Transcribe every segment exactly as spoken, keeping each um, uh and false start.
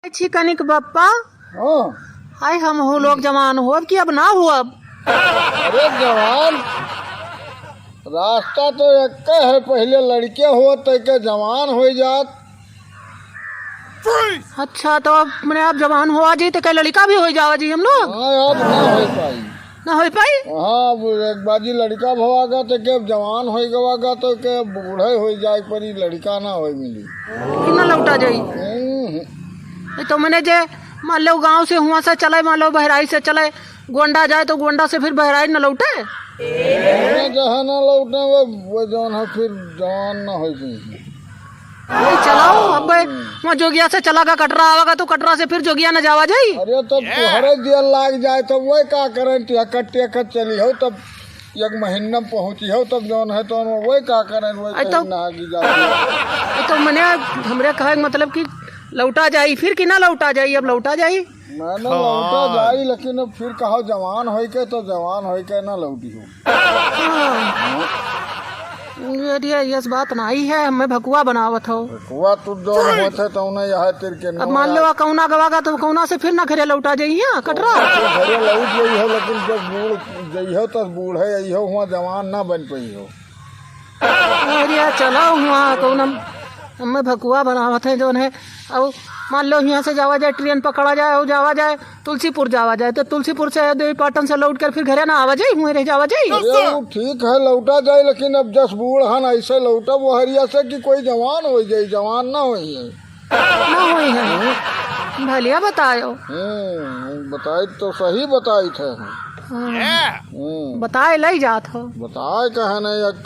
अच्छी कनिक बप्पा। हाँ। हाय, हम हो लोग जवान हो, अब कि अब ना हो अब। अरे जवान, रास्ता तो एक है, पहिले लड़के हो तो के जवान हो जात। अच्छा, तो अब मने आप जवान हो आ जी तो के लड़का भी हो जावा जी हम लोग? हाँ, अब ना हो पाई। ना हो पाई? हाँ, अब एक बाजी लड़का भवागा तो के अब जवान हो गवागा तो के बूढ़े हो जाए पर ई लड़का ना हो मिली। कि ना लौटा जाई? हम्म। ये तो मने जे मान लो गांव से हुआ से चले, मान लो बहराई से चले, गोंडा जाए तो गोंडा से फिर बहराई न लौटे। ना जहाँ ना लौटे वो, वो जौन है फिर जवान ना हो पाई। वही चलाओ, अब वहाँ जोगिया से चला गा कटरा आवागा तो कटरा से फिर जोगिया न जावा जाई। अरे तो तुहरे दिया लाग जाए तो वही का करें, टिकट टिकट चली हो तब एक महीना में पहुँची हो तब जौन है तो वही का करें, वही अरे तो कहीं ना आगी जाती। ये तो मने हमरे कहे के मतलब कि लौटा जाई फिर कि ना लौटा जाई, अब लौटा जाई। मैंने लौटा जाई, लेकिन अब फिर कहो जवान होई के तो जवान होई के ना लौटी हो। हाँ। अरे, यस बात नाई है, हमें भकुआ बनावत हो। भकुआ तू जौन होत है, तौने यह तिर के अब मान लो, आ कौना गवागा, तो कौना से फिर ना घरे लौटा जाई, हाँ, कटरा। तो घरे लौट गई हो, लेकिन जब बूढ़ जई हो, तब बूढ़े आई हो, हुआ जवान ना बन पाई हो। अरे, चलो, हुआ कौन हम, हमें भकुआ बनावत है, जौन है, अब मान लो, यहाँ से जावा जाए, ट्रेन पकड़ा जाए, और जावा जाए, तुलसीपुर जावा जाए, तो तुलसीपुर से देवी पाटन से लौट कर फिर घरे ना आवा जाई, हुए रह जावा जाई। अरे, वो ठीक है, लौटा जाए, लेकिन अब जस बूढ़ हन, ऐसे लौटब वहरिया से कि कोई जवान हो जाए, जवान ना होई है। ना होई है। भलिया बतायो। हम्म, बताई तो सही बताई थे। हाँ। हम्म। बताए लई जात हो। बताए कहे नहीं, एक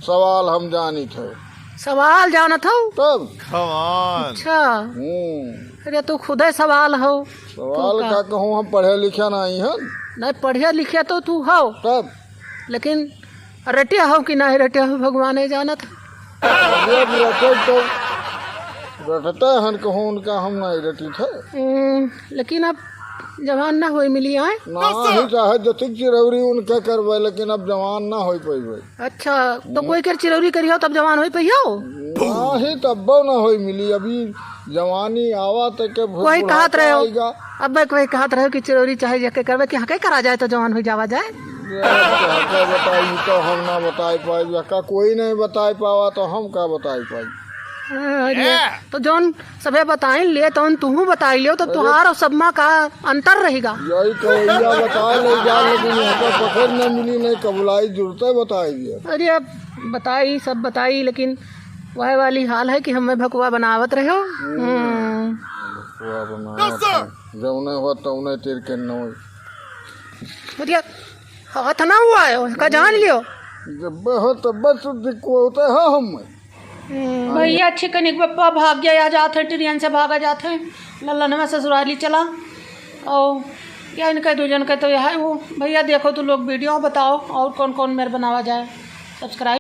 सवाल हम जानी थे। सवाल जानत हो? तब। अच्छा। हम्म। अरे, तू खुदे सवाल हो। सवाल तू का? का कहूँ, हम पढ़े लिखे नहीं हैं। नहीं, पढ़े लिखे तो तू हो। तब। लेकिन रटे हो कि नहीं रटे हो, भगवान ही जानत। जब रटे तो रटते हन, कहूँ उनका हम नहीं रटी थे। हम्म, लेकिन अब जवान ना होई मिली आए। ना ही चाहे जतिक चिरौरी उनके करबे, लेकिन अब जवान ना होई पइबे। अच्छा, तो कोई के चिरौरी करियो तब जवान होई पइयो? ना ही तब्बो ना होई मिली। अभी जवानी आवा त के कोई कहत रहे हो, आएगा। अब कोई कहत रहे हो कि चिरौरी चाहे जेके करबे कि हके करा जाए तो जवान हो जावा जाए। ये हका बताई तो हम ना बताई पाई, हका कोई नहीं बताई पावा तो हम का बताई पाई। अरे, तो जौन सभे बताइन ले तौन तुहू बताई लियो तो तुहार और सबमा का अंतर रहेगा। यही तो भैया बताए ले जा, लेकिन यहाँ पर पकड़ न मिली, नहीं कबुलाई जुड़ते बताई दिया। अरे अब बताई, सब बताई, लेकिन वह वाली हाल है कि हमें भकुआ बनावत रहो। हम्म। भकुआ बनावत है। जौने हो तौने तिर के नौ। भैया, हाथ ना हुआ है, उसका जान लियो। जब हो तब तो दिक्कत होता है हम। हम्म, भैया अच्छे कनिक बप्पा भाग गया, आ जात है, ट्रेन से भागा जात है। लल्लनवा ससुराली चला। और क्या इनका दो जन का तो यह है वो। भैया देखो तू लोग वीडियो बताओ और कौन कौन मेरे बनावा जाए। सब्सक्राइब